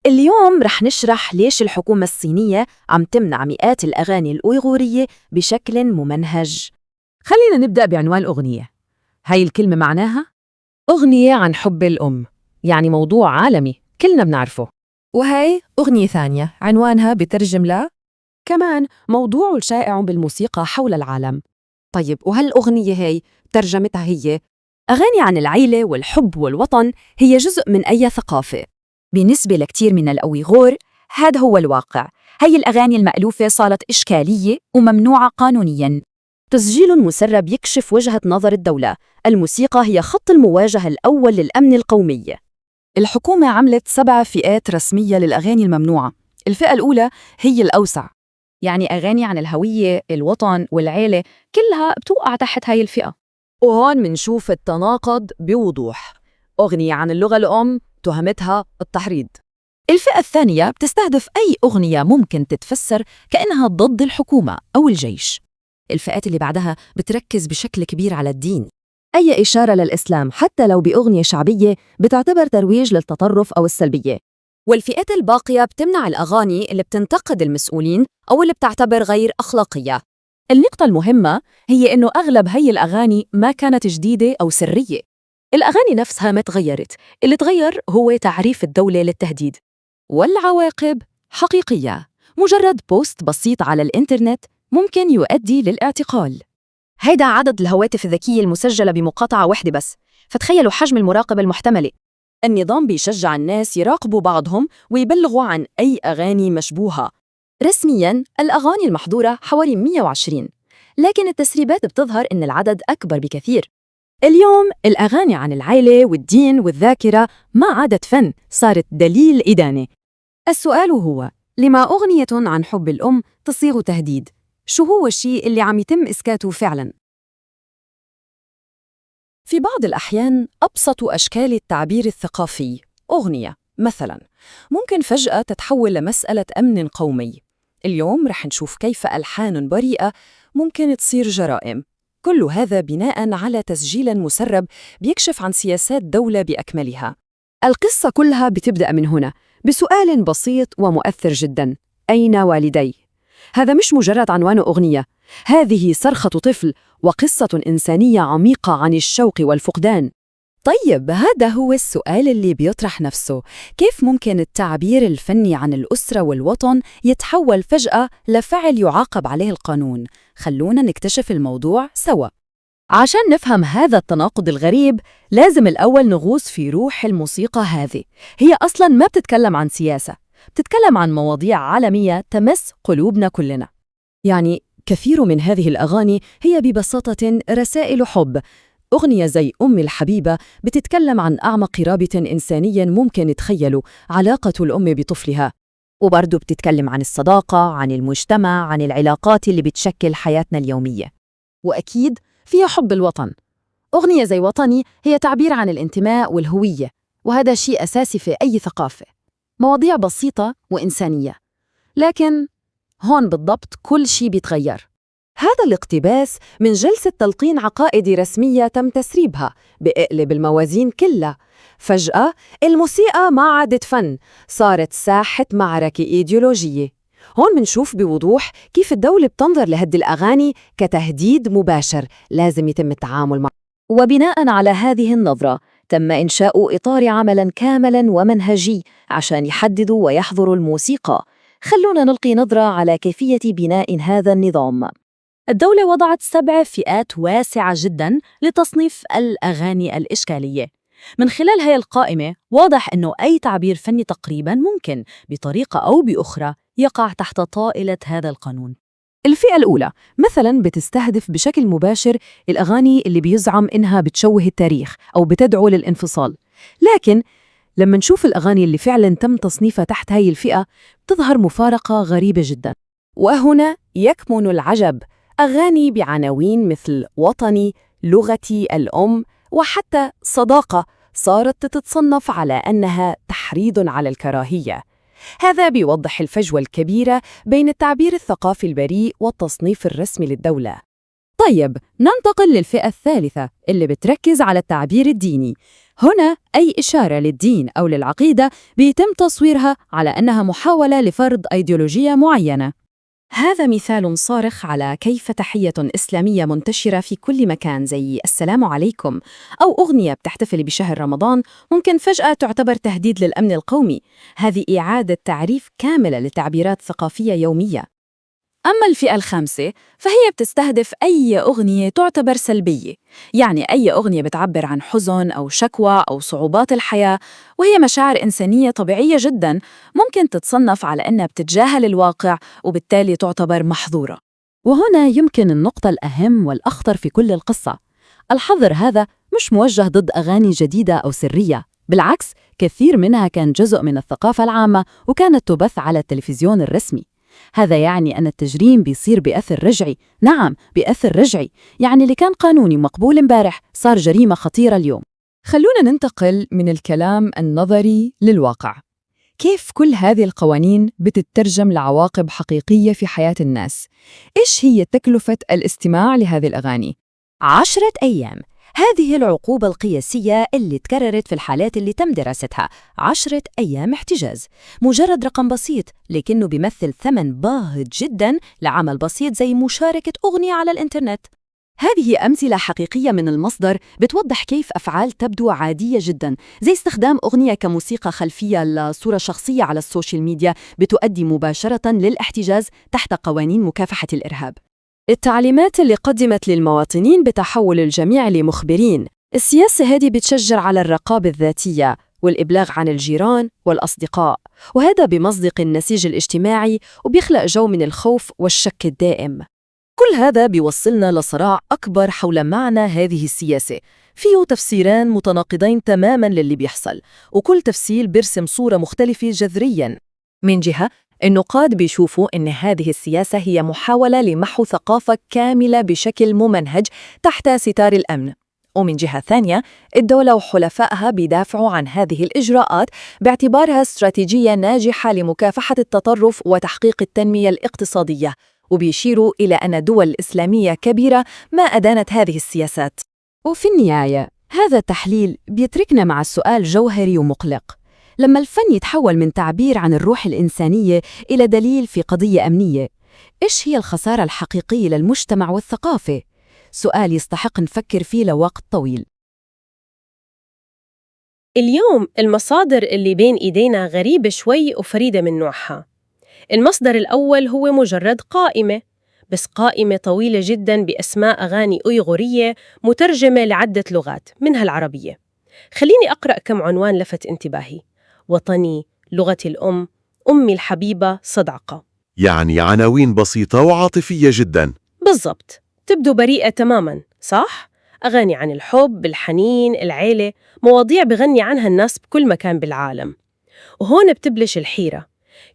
اليوم رح نشرح ليش الحكومة الصينية عم تمنع مئات الأغاني الأويغورية بشكل ممنهج. خلينا نبدأ بعنوان الأغنية. هاي الكلمة معناها أغنية عن حب الأم، يعني موضوع عالمي كلنا بنعرفه. وهي أغنية ثانية عنوانها بترجم ل كمان موضوع شائع بالموسيقى حول العالم. طيب، وهالأغنية هي ترجمتها هي أغاني عن العيلة والحب والوطن هي جزء من أي ثقافة. بالنسبة لكتير من الأويغور هذا هو الواقع. هي الأغاني المألوفة صارت إشكالية وممنوعة قانونياً. تسجيل مسرب يكشف وجهة نظر الدولة. الموسيقى هي خط المواجهة الأول للأمن القومي. الحكومة عملت 7 فئات رسمية للأغاني الممنوعة. الفئة الأولى هي الأوسع، يعني أغاني عن الهوية، الوطن والعيلة كلها بتوقع تحت هاي الفئة. وهون منشوف التناقض بوضوح. أغنية عن اللغة الأم تهمتها التحريض. الفئة الثانية بتستهدف أي أغنية ممكن تتفسر كأنها ضد الحكومة أو الجيش. الفئات اللي بعدها بتركز بشكل كبير على الدين. أي إشارة للإسلام حتى لو بأغنية شعبية بتعتبر ترويج للتطرف أو السلبية. والفئات الباقية بتمنع الأغاني اللي بتنتقد المسؤولين أو اللي بتعتبر غير أخلاقية. النقطة المهمة هي إنه أغلب هي الأغاني ما كانت جديدة أو سرية. الأغاني نفسها ما تغيرت، اللي تغير هو تعريف الدولة للتهديد. والعواقب حقيقية، مجرد بوست بسيط على الإنترنت ممكن يؤدي للاعتقال. هيدا عدد الهواتف الذكية المسجلة بمقاطعة واحدة بس، فتخيلوا حجم المراقبة المحتملة. النظام بيشجع الناس يراقبوا بعضهم ويبلغوا عن أي أغاني مشبوهة. رسمياً الأغاني المحظورة حوالي 120، لكن التسريبات بتظهر إن العدد أكبر بكثير. اليوم الأغاني عن العيلة والدين والذاكرة ما عادت فن، صارت دليل إدانة. السؤال هو، لما أغنية عن حب الأم تصيغ تهديد؟ شو هو الشيء اللي عم يتم إسكاته فعلاً؟ في بعض الأحيان أبسط أشكال التعبير الثقافي، أغنية مثلاً، ممكن فجأة تتحول لمسألة أمن قومي. اليوم رح نشوف كيف ألحان بريئة ممكن تصير جرائم. كل هذا بناء على تسجيل مسرب بيكشف عن سياسات دولة بأكملها. القصة كلها بتبدأ من هنا بسؤال بسيط ومؤثر جداً: أين والدي؟ هذا مش مجرد عنوان أغنية، هذه صرخة طفل وقصة إنسانية عميقة عن الشوق والفقدان. طيب، هذا هو السؤال اللي بيطرح نفسه، كيف ممكن التعبير الفني عن الأسرة والوطن يتحول فجأة لفعل يعاقب عليه القانون؟ خلونا نكتشف الموضوع سوا. عشان نفهم هذا التناقض الغريب لازم الأول نغوص في روح الموسيقى هذه. هي أصلاً ما بتتكلم عن سياسة، بتتكلم عن مواضيع عالمية تمس قلوبنا كلنا. يعني كثير من هذه الأغاني هي ببساطة رسائل حب. أغنية زي أمي الحبيبة بتتكلم عن أعمق رابط إنساني ممكن نتخيله، علاقة الأم بطفلها. وبرضه بتتكلم عن الصداقة، عن المجتمع، عن العلاقات اللي بتشكل حياتنا اليومية. وأكيد فيها حب الوطن. أغنية زي وطني هي تعبير عن الانتماء والهوية، وهذا شيء أساسي في أي ثقافة. مواضيع بسيطة وإنسانية، لكن هون بالضبط كل شيء بيتغير. هذا الاقتباس من جلسة تلقين عقائدي رسمية تم تسريبها بقلب الموازين كلها. فجأة الموسيقى ما عادت فن، صارت ساحة معركة إيديولوجية. هون منشوف بوضوح كيف الدولة بتنظر لهدي الأغاني كتهديد مباشر لازم يتم التعامل معه. وبناء على هذه النظرة تم إنشاء إطار عمل كامل ومنهجي عشان يحددوا ويحظروا الموسيقى. خلونا نلقي نظرة على كيفية بناء هذا النظام. الدولة وضعت 7 فئات واسعة جداً لتصنيف الأغاني الإشكالية. من خلال هاي القائمة واضح أنه أي تعبير فني تقريباً ممكن بطريقة أو بأخرى يقع تحت طائلة هذا القانون. الفئة الأولى مثلاً بتستهدف بشكل مباشر الأغاني اللي بيزعم إنها بتشوه التاريخ أو بتدعو للانفصال. لكن لما نشوف الأغاني اللي فعلاً تم تصنيفها تحت هاي الفئة بتظهر مفارقة غريبة جداً. وهنا يكمن العجب. أغاني بعناوين مثل وطني، لغتي الأم، وحتى صداقة صارت تتصنف على أنها تحريض على الكراهية. هذا بيوضح الفجوة الكبيرة بين التعبير الثقافي البريء والتصنيف الرسمي للدولة. طيب، ننتقل للفئة الثالثة اللي بتركز على التعبير الديني. هنا أي إشارة للدين أو للعقيدة بيتم تصويرها على أنها محاولة لفرض أيديولوجية معينة. هذا مثال صارخ على كيف تحية إسلامية منتشرة في كل مكان زي السلام عليكم، أو أغنية بتحتفل بشهر رمضان ممكن فجأة تعتبر تهديد للأمن القومي. هذه إعادة تعريف كاملة لتعبيرات ثقافية يومية. أما الفئة الخامسة فهي بتستهدف أي أغنية تعتبر سلبية، يعني أي أغنية بتعبر عن حزن أو شكوى أو صعوبات الحياة، وهي مشاعر إنسانية طبيعية جداً ممكن تتصنف على أنها بتتجاهل الواقع وبالتالي تعتبر محظورة. وهنا يمكن النقطة الأهم والأخطر في كل القصة. الحظر هذا مش موجه ضد أغاني جديدة أو سرية، بالعكس كثير منها كان جزء من الثقافة العامة وكانت تبث على التلفزيون الرسمي. هذا يعني أن التجريم بيصير بأثر رجعي، نعم بأثر رجعي، يعني اللي كان قانوني ومقبول امبارح صار جريمة خطيرة اليوم. خلونا ننتقل من الكلام النظري للواقع. كيف كل هذه القوانين بتترجم لعواقب حقيقية في حياة الناس؟ إيش هي تكلفة الاستماع لهذه الأغاني؟ 10 أيام، هذه العقوبة القياسية اللي تكررت في الحالات اللي تم دراستها. 10 أيام احتجاز، مجرد رقم بسيط لكنه بيمثل ثمن باهظ جدا لعمل بسيط زي مشاركة أغنية على الإنترنت. هذه أمثلة حقيقية من المصدر بتوضح كيف أفعال تبدو عادية جدا، زي استخدام أغنية كموسيقى خلفية لصورة شخصية على السوشيال ميديا، بتؤدي مباشرة للاحتجاز تحت قوانين مكافحة الإرهاب. التعليمات اللي قدمت للمواطنين بتحول الجميع لمخبرين. السياسة هذه بتشجع على الرقابة الذاتية والإبلاغ عن الجيران والأصدقاء، وهذا بمصدق النسيج الاجتماعي وبيخلق جو من الخوف والشك الدائم. كل هذا بيوصلنا لصراع أكبر حول معنى هذه السياسة. فيه تفسيران متناقضين تماماً للي بيحصل، وكل تفسير بيرسم صورة مختلفة جذرياً. من جهة، النقاد بيشوفوا إن هذه السياسة هي محاولة لمحو ثقافة كاملة بشكل ممنهج تحت ستار الأمن. ومن جهة ثانية، الدولة وحلفائها بيدافعوا عن هذه الإجراءات باعتبارها استراتيجية ناجحة لمكافحة التطرف وتحقيق التنمية الاقتصادية، وبيشيروا إلى أن دول إسلامية كبيرة ما أدانت هذه السياسات. وفي النهاية هذا التحليل بيتركنا مع السؤال جوهري ومقلق: لما الفن يتحول من تعبير عن الروح الإنسانية إلى دليل في قضية أمنية، إيش هي الخسارة الحقيقية للمجتمع والثقافة؟ سؤال يستحق نفكر فيه لوقت طويل. اليوم المصادر اللي بين إيدينا غريبة شوي وفريدة من نوعها. المصدر الأول هو مجرد قائمة، بس قائمة طويلة جداً بأسماء أغاني أيغورية مترجمة لعدة لغات منها العربية. خليني أقرأ كم عنوان لفت انتباهي: وطني، لغتي الأم، أمي الحبيبة، صدعقة. يعني عناوين بسيطة وعاطفية جدا. بالضبط، تبدو بريئة تماماً، صح؟ أغاني عن الحب، الحنين، العيلة، مواضيع بغني عنها الناس بكل مكان بالعالم. وهون بتبلش الحيرة،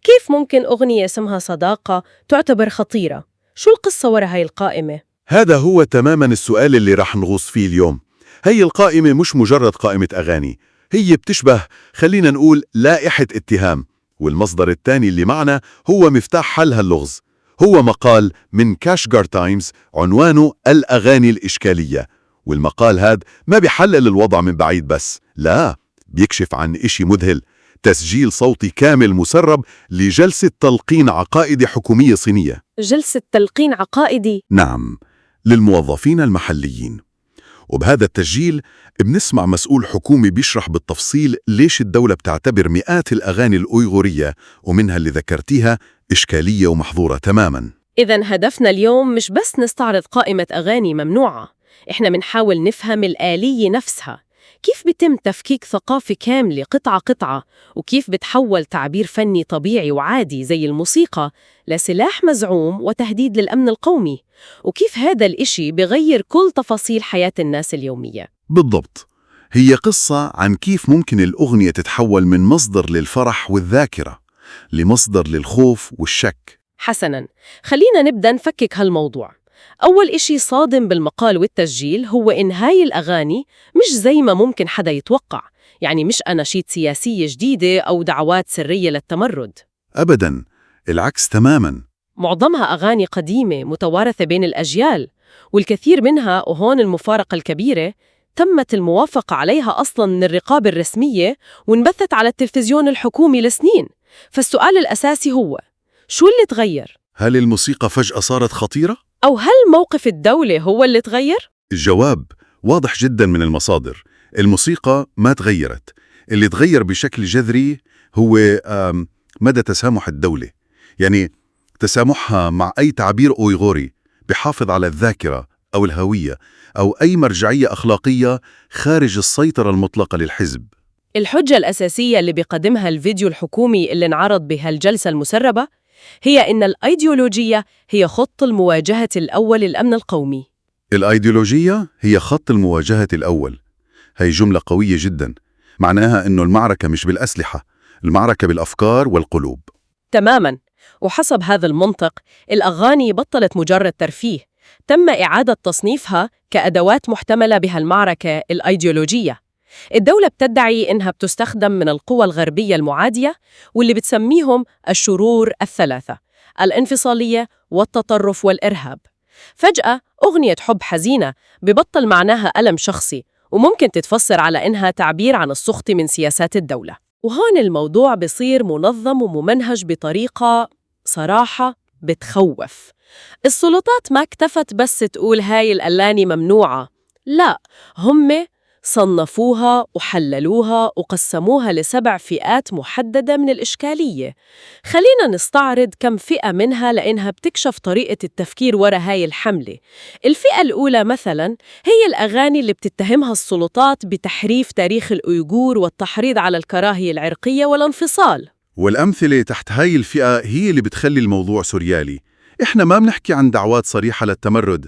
كيف ممكن أغنية اسمها صداقة تعتبر خطيرة؟ شو القصة ورا هاي القائمة؟ هذا هو تماما السؤال اللي رح نغوص فيه اليوم. هي القائمة مش مجرد قائمة أغاني، هي بتشبه خلينا نقول لائحة اتهام. والمصدر الثاني اللي معنا هو مفتاح حل هاللغز، هو مقال من كاشغار تايمز عنوانه الأغاني الإشكالية. والمقال هاد ما بيحلل الوضع من بعيد بس، لا، بيكشف عن إشي مذهل: تسجيل صوتي كامل مسرب لجلسة تلقين عقائد حكومية صينية. جلسة تلقين عقائدي؟ نعم، للموظفين المحليين. وبهذا التسجيل بنسمع مسؤول حكومي بيشرح بالتفصيل ليش الدولة بتعتبر مئات الأغاني الأويغورية ومنها اللي ذكرتيها إشكالية ومحظورة تماماً. إذا هدفنا اليوم مش بس نستعرض قائمة أغاني ممنوعة، إحنا بنحاول نفهم الآلية نفسها، كيف بتم تفكيك ثقافة كاملة قطعة قطعة، وكيف بتحول تعبير فني طبيعي وعادي زي الموسيقى لسلاح مزعوم وتهديد للأمن القومي، وكيف هذا الإشي بغير كل تفاصيل حياة الناس اليومية. بالضبط، هي قصة عن كيف ممكن الأغنية تتحول من مصدر للفرح والذاكرة لمصدر للخوف والشك. حسناً، خلينا نبدأ نفكك هالموضوع. أول إشي صادم بالمقال والتسجيل هو إن هاي الأغاني مش زي ما ممكن حدا يتوقع، يعني مش أناشيد سياسية جديدة أو دعوات سرية للتمرد. أبداً، العكس تماماً. معظمها أغاني قديمة متوارثة بين الأجيال، والكثير منها، وهون المفارقة الكبيرة، تمت الموافقة عليها أصلاً من الرقابة الرسمية وانبثت على التلفزيون الحكومي لسنين. فالسؤال الأساسي هو شو اللي تغير؟ هل الموسيقى فجأة صارت خطيرة؟ أو هل موقف الدولة هو اللي تغير؟ الجواب واضح جدا من المصادر. الموسيقى ما تغيرت، اللي تغير بشكل جذري هو مدى تسامح الدولة، يعني تسامحها مع أي تعبير أويغوري بحافظ على الذاكرة أو الهوية أو أي مرجعية أخلاقية خارج السيطرة المطلقة للحزب. الحجة الأساسية اللي بيقدمها الفيديو الحكومي اللي انعرض بهالجلسة المسربة هي إن الأيديولوجية هي خط المواجهة الأول للأمن القومي. الأيديولوجية هي خط المواجهة الأول. هي جملة قوية جدا، معناها إنه المعركة مش بالأسلحة، المعركة بالأفكار والقلوب. تماماً. وحسب هذا المنطق الأغاني بطلت مجرد ترفيه، تم إعادة تصنيفها كأدوات محتملة بها المعركة الأيديولوجية. الدولة بتدعي إنها بتستخدم من القوى الغربية المعادية واللي بتسميهم الشرور الثلاثة: الانفصالية والتطرف والإرهاب. فجأة أغنية حب حزينة ببطل معناها ألم شخصي، وممكن تتفسر على إنها تعبير عن السخط من سياسات الدولة. وهون الموضوع بصير منظم وممنهج بطريقة صراحة بتخوف. السلطات ما اكتفت بس تقول هاي الألاني ممنوعة، لا، هم صنفوها وحللوها وقسموها ل7 فئات محددة من الإشكالية. خلينا نستعرض كم فئة منها لأنها بتكشف طريقة التفكير ورا هاي الحملة. الفئة الأولى مثلاً هي الأغاني اللي بتتهمها السلطات بتحريف تاريخ الأويغور والتحريض على الكراهية العرقية والانفصال. والأمثلة تحت هاي الفئة هي اللي بتخلي الموضوع سوريالي. إحنا ما بنحكي عن دعوات صريحة للتمرد.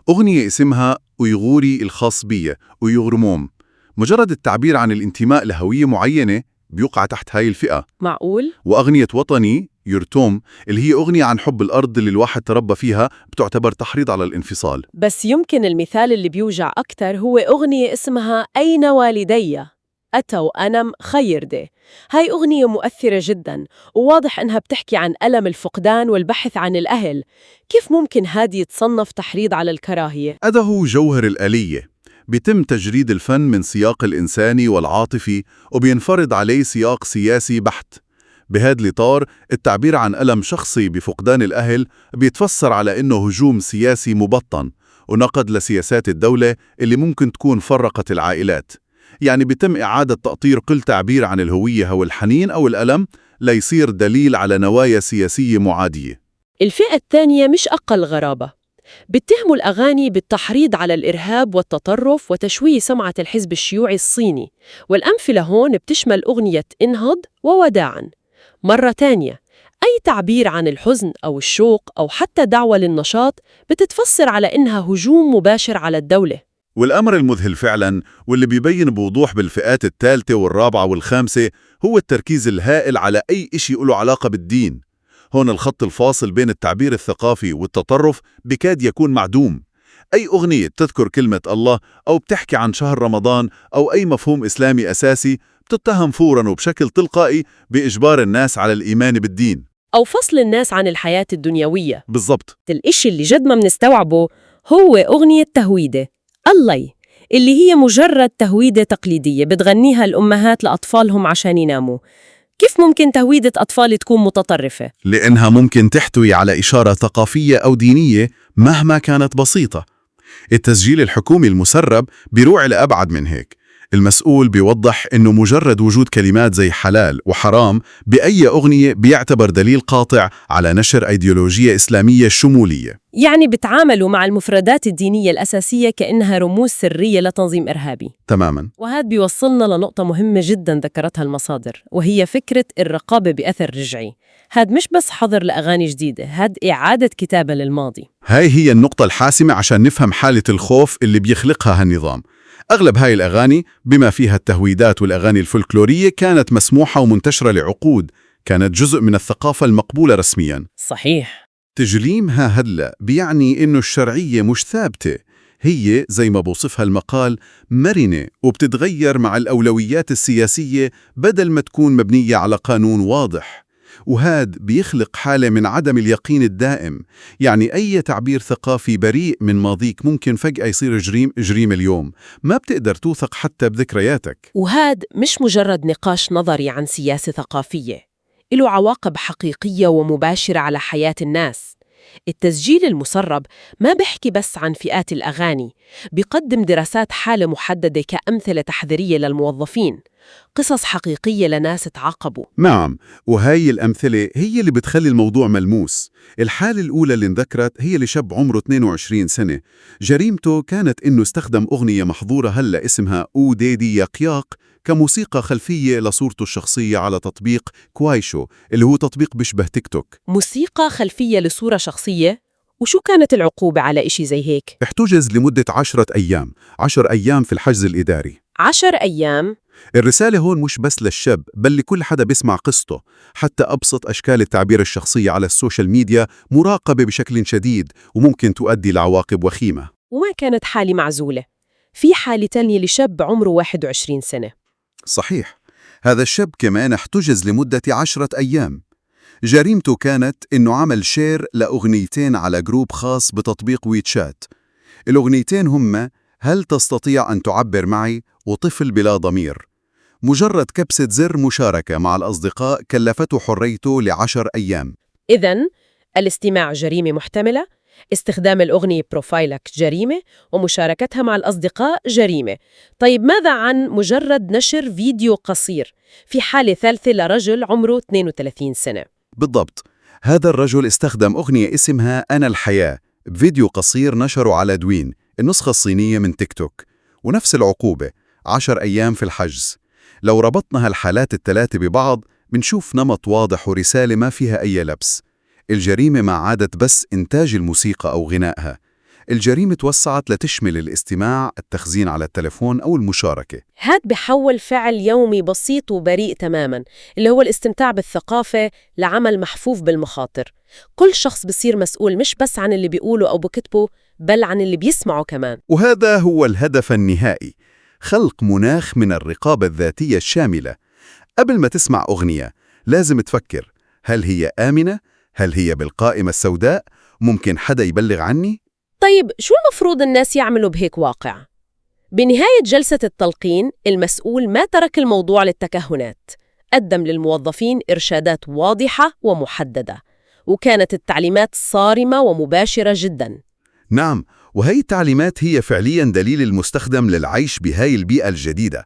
أغنية اسمها أويغوري الخاص بي، أويغرموم، مجرد التعبير عن الانتماء لهوية معينة بيوقع تحت هاي الفئة. معقول؟ وأغنية وطني يرتوم اللي هي أغنية عن حب الأرض اللي الواحد تربى فيها بتعتبر تحريض على الانفصال. بس يمكن المثال اللي بيوجع أكتر هو أغنية اسمها أين والدي؟ أتوا أنم خيردي. هاي أغنية مؤثرة جدا، وواضح إنها بتحكي عن ألم الفقدان والبحث عن الأهل. كيف ممكن هادي يتصنف تحريض على الكراهية؟ هذا هو جوهر الآلية. بيتم تجريد الفن من سياق الإنساني والعاطفي وبينفرض عليه سياق سياسي بحت. بهذا الإطار التعبير عن ألم شخصي بفقدان الأهل بيتفسر على إنه هجوم سياسي مبطن ونقد لسياسات الدولة اللي ممكن تكون فرقت العائلات. يعني بيتم إعادة تأطير كل تعبير عن الهوية أو الحنين أو الألم ليصير دليل على نوايا سياسية معادية. الفئة الثانية مش أقل غرابة. بيتهموا الأغاني بالتحريض على الإرهاب والتطرف وتشويه سمعة الحزب الشيوعي الصيني، والأمثلة هون بتشمل أغنية انهض ووداعا. مرة تانية، أي تعبير عن الحزن أو الشوق أو حتى دعوة للنشاط بتتفسر على إنها هجوم مباشر على الدولة. والأمر المذهل فعلا واللي بيبين بوضوح بالفئات الثالثة والرابعة والخامسة هو التركيز الهائل على أي إشي له علاقة بالدين. هون الخط الفاصل بين التعبير الثقافي والتطرف بكاد يكون معدوم. أي أغنية بتذكر كلمة الله أو بتحكي عن شهر رمضان أو أي مفهوم إسلامي أساسي بتتهم فوراً وبشكل تلقائي بإجبار الناس على الإيمان بالدين. أو فصل الناس عن الحياة الدنيوية. بالضبط. الإشي اللي جد ما بنستوعبه هو أغنية تهويدة الله، اللي هي مجرد تهويدة تقليدية بتغنيها الأمهات لأطفالهم عشان يناموا. كيف ممكن تهويدة أطفال تكون متطرفة؟ لأنها ممكن تحتوي على إشارة ثقافية أو دينية مهما كانت بسيطة. التسجيل الحكومي المسرب بيروح لأبعد من هيك. المسؤول بيوضح إنه مجرد وجود كلمات زي حلال وحرام بأي أغنية بيعتبر دليل قاطع على نشر أيديولوجية إسلامية شمولية. يعني بتعاملوا مع المفردات الدينية الأساسية كأنها رموز سرية لتنظيم إرهابي. تماماً. وهذا بيوصلنا لنقطة مهمة جدا ذكرتها المصادر، وهي فكرة الرقابة بأثر رجعي. هاد مش بس حظر لأغاني جديدة، هاد إعادة كتابة للماضي. هاي هي النقطة الحاسمة عشان نفهم حالة الخوف اللي بيخلقها هالنظام. أغلب هاي الأغاني بما فيها التهويدات والأغاني الفولكلورية كانت مسموحة ومنتشرة لعقود، كانت جزء من الثقافة المقبولة رسمياً. صحيح. تجريمها هلأ بيعني إنه الشرعية مش ثابتة، هي زي ما بوصفها المقال مرنة وبتتغير مع الأولويات السياسية بدل ما تكون مبنية على قانون واضح. وهاد بيخلق حالة من عدم اليقين الدائم. يعني أي تعبير ثقافي بريء من ماضيك ممكن فجأة يصير جريمة اليوم. ما بتقدر توثق حتى بذكرياتك. وهاد مش مجرد نقاش نظري عن سياسة ثقافية، له عواقب حقيقية ومباشرة على حياة الناس. التسجيل المسرب ما بحكي بس عن فئات الأغاني، بيقدم دراسات حالة محددة كأمثلة تحذيرية للموظفين، قصص حقيقية لناس تعاقبوا. نعم، وهاي الأمثلة هي اللي بتخلي الموضوع ملموس. الحالة الأولى اللي انذكرت هي لشاب عمره 22 سنة. جريمته كانت إنه استخدم أغنية محظورة هلأ اسمها أو ديدي ياق ياق كموسيقى خلفية لصورته الشخصية على تطبيق كوايشو، اللي هو تطبيق بيشبه تيك توك. موسيقى خلفية لصورة شخصية؟ وشو كانت العقوبة على إشي زي هيك؟ احتجز لمدة 10 أيام، 10 أيام في الحجز الإداري. 10 أيام؟ الرسالة هون مش بس للشاب، بل لكل حدا بيسمع قصته. حتى أبسط أشكال التعبير الشخصية على السوشيال ميديا مراقبة بشكل شديد، وممكن تؤدي لعواقب وخيمة. وما كانت حالة معزولة، في حالة تانية لشاب عمره 21 سنة. صحيح، هذا الشاب كمان احتجز لمدة 10 أيام. جريمته كانت إنه عمل share لأغنيتين على جروب خاص بتطبيق ويتشات. الأغنيتين هما هل تستطيع أن تعبر معي وطفل بلا ضمير. مجرد كبسة زر مشاركة مع الأصدقاء كلفته حريته ل10 أيام. إذا الاستماع جريمة محتملة، استخدام الأغنية بروفايلك جريمة، ومشاركتها مع الأصدقاء جريمة. طيب، ماذا عن مجرد نشر فيديو قصير؟ في حالة ثالثة لرجل عمره 32 سنة. بالضبط، هذا الرجل استخدم أغنية اسمها أنا الحياة بفيديو قصير نشره على دوين، النسخة الصينية من تيك توك، ونفس العقوبة، 10 أيام في الحجز. لو ربطنا هالحالات الثلاثة ببعض بنشوف نمط واضح ورسالة ما فيها أي لبس. الجريمة ما عادت بس إنتاج الموسيقى أو غنائها، الجريمة توسعت لتشمل الاستماع، التخزين على التلفون أو المشاركة. هاد بحول فعل يومي بسيط وبريء تماما، اللي هو الاستمتاع بالثقافة، لعمل محفوف بالمخاطر. كل شخص بصير مسؤول مش بس عن اللي بيقوله أو بكتبه، بل عن اللي بيسمعه كمان. وهذا هو الهدف النهائي، خلق مناخ من الرقابة الذاتية الشاملة. قبل ما تسمع أغنية لازم تفكر: هل هي آمنة؟ هل هي بالقائمة السوداء؟ ممكن حدا يبلغ عني؟ طيب، شو المفروض الناس يعملوا بهيك واقع؟ بنهاية جلسة التلقين، المسؤول ما ترك الموضوع للتكهنات، قدم للموظفين إرشادات واضحة ومحددة، وكانت التعليمات صارمة ومباشرة جداً. نعم، وهي التعليمات هي فعليا دليل المستخدم للعيش بهاي البيئة الجديدة.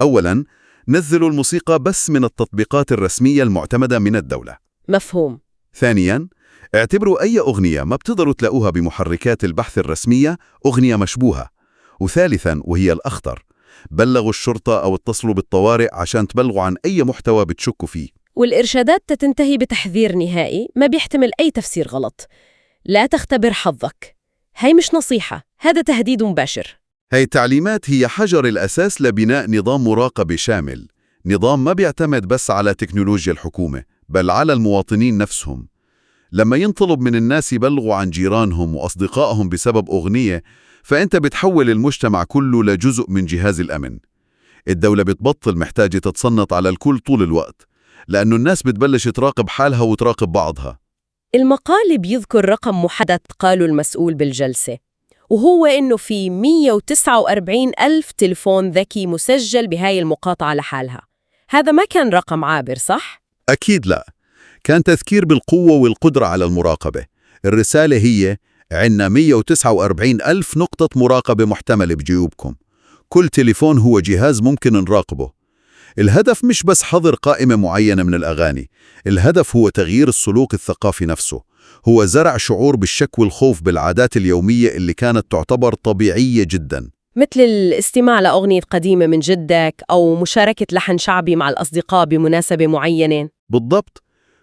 أولا، نزلوا الموسيقى بس من التطبيقات الرسمية المعتمدة من الدولة. مفهوم. ثانياً، اعتبروا أي أغنية ما بتقدروا تلاقوها بمحركات البحث الرسمية أغنية مشبوهة. وثالثاً، وهي الأخطر، بلغوا الشرطة أو اتصلوا بالطوارئ عشان تبلغوا عن أي محتوى بتشكوا فيه. والإرشادات تتنتهي بتحذير نهائي ما بيحتمل أي تفسير غلط: لا تختبر حظك. هاي مش نصيحة، هذا تهديد مباشر. هاي التعليمات هي حجر الأساس لبناء نظام مراقبة شامل، نظام ما بيعتمد بس على تكنولوجيا الحكومة، بل على المواطنين نفسهم. لما ينطلب من الناس يبلغوا عن جيرانهم وأصدقائهم بسبب أغنية، فأنت بتحول المجتمع كله لجزء من جهاز الأمن. الدولة بتبطل محتاجة تتصنت على الكل طول الوقت، لأنه الناس بتبلش تراقب حالها وتراقب بعضها. المقال بيذكر رقم محدد قاله المسؤول بالجلسة، وهو إنه في 149 ألف تلفون ذكي مسجل بهاي المقاطعة لحالها. هذا ما كان رقم عابر، صح؟ أكيد لا، كان تذكير بالقوة والقدرة على المراقبة. الرسالة هي: عنا 149 ألف نقطة مراقبة محتملة بجيوبكم. كل تليفون هو جهاز ممكن نراقبه. الهدف مش بس حظر قائمة معينة من الأغاني، الهدف هو تغيير السلوك الثقافي نفسه، هو زرع شعور بالشك والخوف بالعادات اليومية اللي كانت تعتبر طبيعية جدا. مثل الاستماع لأغنية قديمة من جدك أو مشاركة لحن شعبي مع الأصدقاء بمناسبة معينة. بالضبط،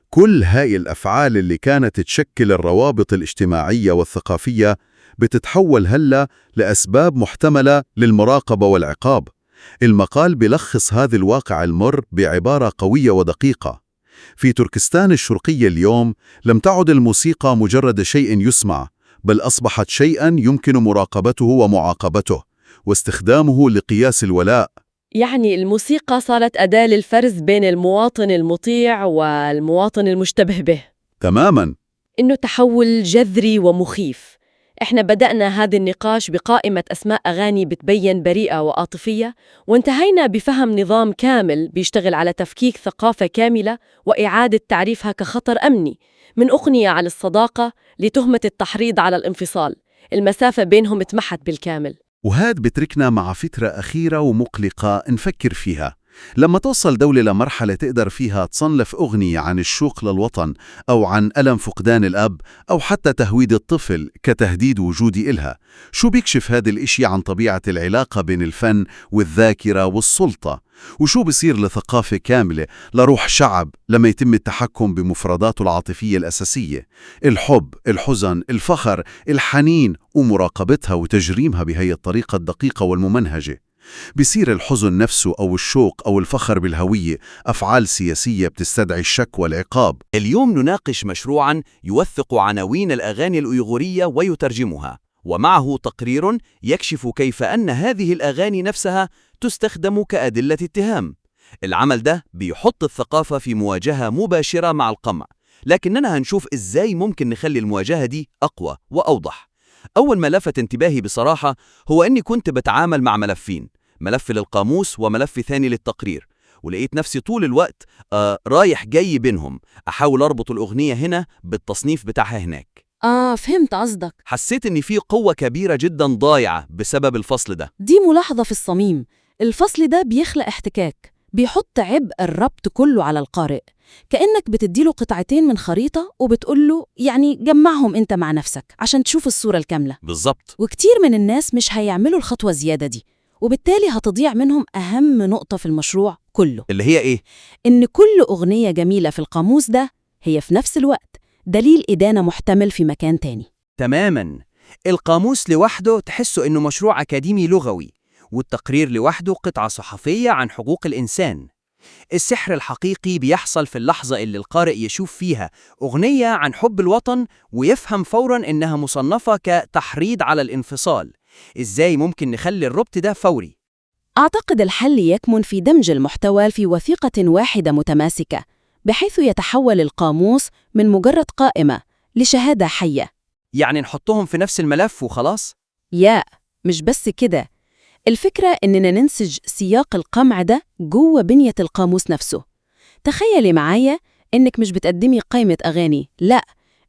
كل هاي الأفعال اللي كانت تشكل الروابط الاجتماعية والثقافية بتتحول هلأ لأسباب محتملة للمراقبة والعقاب. المقال بلخص هذا الواقع المر بعبارة قوية ودقيقة: في تركستان الشرقية اليوم لم تعد الموسيقى مجرد شيء يسمع، بل أصبحت شيئا يمكن مراقبته ومعاقبته واستخدامه لقياس الولاء. يعني الموسيقى صارت أداة للفرز بين المواطن المطيع والمواطن المشتبه به. تماماً. إنه تحول جذري ومخيف. إحنا بدأنا هذا النقاش بقائمة أسماء أغاني بتبين بريئة وعاطفية، وانتهينا بفهم نظام كامل بيشتغل على تفكيك ثقافة كاملة وإعادة تعريفها كخطر أمني، من أغنية على الصداقة لتهمة التحريض على الانفصال. المسافة بينهم اتمحت بالكامل. وهاد بتركنا مع فكرة أخيرة ومقلقة نفكر فيها. لما توصل دولة لمرحلة تقدر فيها تصنف أغنية عن الشوق للوطن أو عن ألم فقدان الأب أو حتى تهويد الطفل كتهديد وجودي إلها، شو بيكشف هذا الإشي عن طبيعة العلاقة بين الفن والذاكرة والسلطة؟ وشو بصير لثقافة كاملة، لروح شعب، لما يتم التحكم بمفرداته العاطفية الأساسية؟ الحب، الحزن، الفخر، الحنين، ومراقبتها وتجريمها بهي الطريقة الدقيقة والممنهجة. بصير الحزن نفسه أو الشوق أو الفخر بالهوية أفعال سياسية بتستدعي الشك والعقاب. اليوم نناقش مشروعاً يوثق عناوين الأغاني الأيغورية ويترجمها، ومعه تقرير يكشف كيف أن هذه الأغاني نفسها تستخدم كأدلة اتهام. العمل ده بيحط الثقافة في مواجهة مباشرة مع القمع، لكننا هنشوف إزاي ممكن نخلي المواجهة دي أقوى وأوضح. أول ما لفت انتباهي بصراحة هو أني كنت بتعامل مع ملفين، ملف للقاموس وملف ثاني للتقرير، ولقيت نفسي طول الوقت رايح جاي بينهم، أحاول أربط الأغنية هنا بالتصنيف بتاعها هناك. آه، فهمت قصدك. حسيت إن في قوة كبيرة جدا ضايعة بسبب الفصل ده. دي ملاحظة في الصميم. الفصل ده بيخلق احتكاك، بيحط عبء الربط كله على القارئ، كأنك بتديله قطعتين من خريطة وبتقوله يعني جمعهم انت مع نفسك عشان تشوف الصورة الكاملة. بالظبط. وكتير من الناس مش هيعملوا الخطوة الزيادة دي، وبالتالي هتضيع منهم أهم نقطة في المشروع كله. اللي هي إيه؟ إن كل أغنية جميلة في القاموس ده هي في نفس الوقت دليل إدانة محتمل في مكان تاني. تماماً. القاموس لوحده تحسه إنه مشروع أكاديمي لغوي، والتقرير لوحده قطعة صحفية عن حقوق الإنسان. السحر الحقيقي بيحصل في اللحظة اللي القارئ يشوف فيها أغنية عن حب الوطن ويفهم فوراً إنها مصنفة كتحريض على الانفصال. إزاي ممكن نخلي الربط ده فوري؟ أعتقد الحل يكمن في دمج المحتوى في وثيقة واحدة متماسكة، بحيث يتحول القاموس من مجرد قائمة لشهادة حية. يعني نحطهم في نفس الملف وخلاص؟ يا مش بس كده، الفكرة إننا ننسج سياق القمع ده جوه بنية القاموس نفسه. تخيلي معايا إنك مش بتقدمي قائمة أغاني، لا،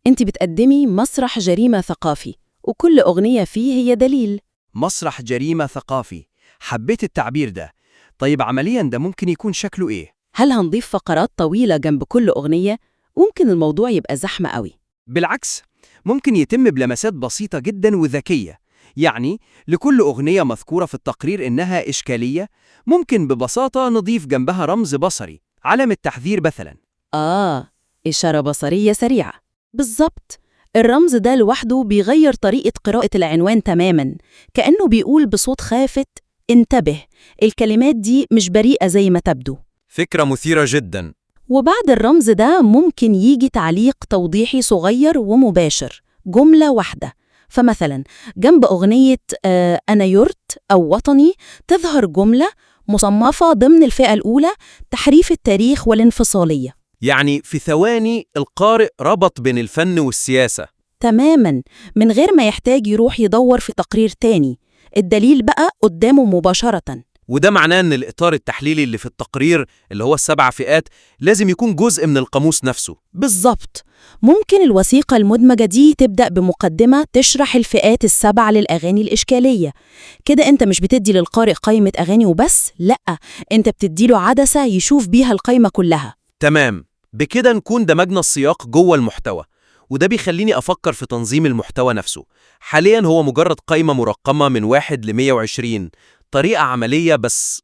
أنت بتقدمي مسرح جريمة ثقافي، وكل أغنية فيه هي دليل. مسرح جريمة ثقافي، حبيت التعبير ده. طيب عملياً ده ممكن يكون شكله إيه؟ هل هنضيف فقرات طويلة جنب كل أغنية؟ ممكن الموضوع يبقى زحمة قوي. بالعكس، ممكن يتم بلمسات بسيطة جدا وذكية. يعني لكل أغنية مذكورة في التقرير إنها إشكالية، ممكن ببساطة نضيف جنبها رمز بصري، علامة تحذير مثلا. آه، إشارة بصرية سريعة. بالظبط، الرمز ده لوحده بيغير طريقة قراءة العنوان تماماً، كأنه بيقول بصوت خافت: انتبه، الكلمات دي مش بريئة زي ما تبدو. فكرة مثيرة جدا. وبعد الرمز ده ممكن يجي تعليق توضيحي صغير ومباشر، جملة واحدة. فمثلا جنب أغنية أنا يورت أو وطني تظهر جملة مصنفة ضمن الفئة الأولى، تحريف التاريخ والانفصالية. يعني في ثواني القارئ ربط بين الفن والسياسة. تماما، من غير ما يحتاج يروح يدور في تقرير تاني، الدليل بقى قدامه مباشرة. وده معناه إن الإطار التحليلي اللي في التقرير، اللي هو ال7 فئات، لازم يكون جزء من القاموس نفسه. بالظبط. ممكن الوثيقة المدمجة دي تبدأ بمقدمة تشرح الفئات ال7 للأغاني الإشكالية. كده أنت مش بتدي للقارئ قائمة أغاني وبس، لأ، أنت بتديله عدسة يشوف بيها القائمة كلها. تمام، بكده نكون دمجنا السياق جوه المحتوى، وده بيخليني أفكر في تنظيم المحتوى نفسه. حاليا هو مجرد قائمة مرقمة من 1 ل 120، طريقة عملية بس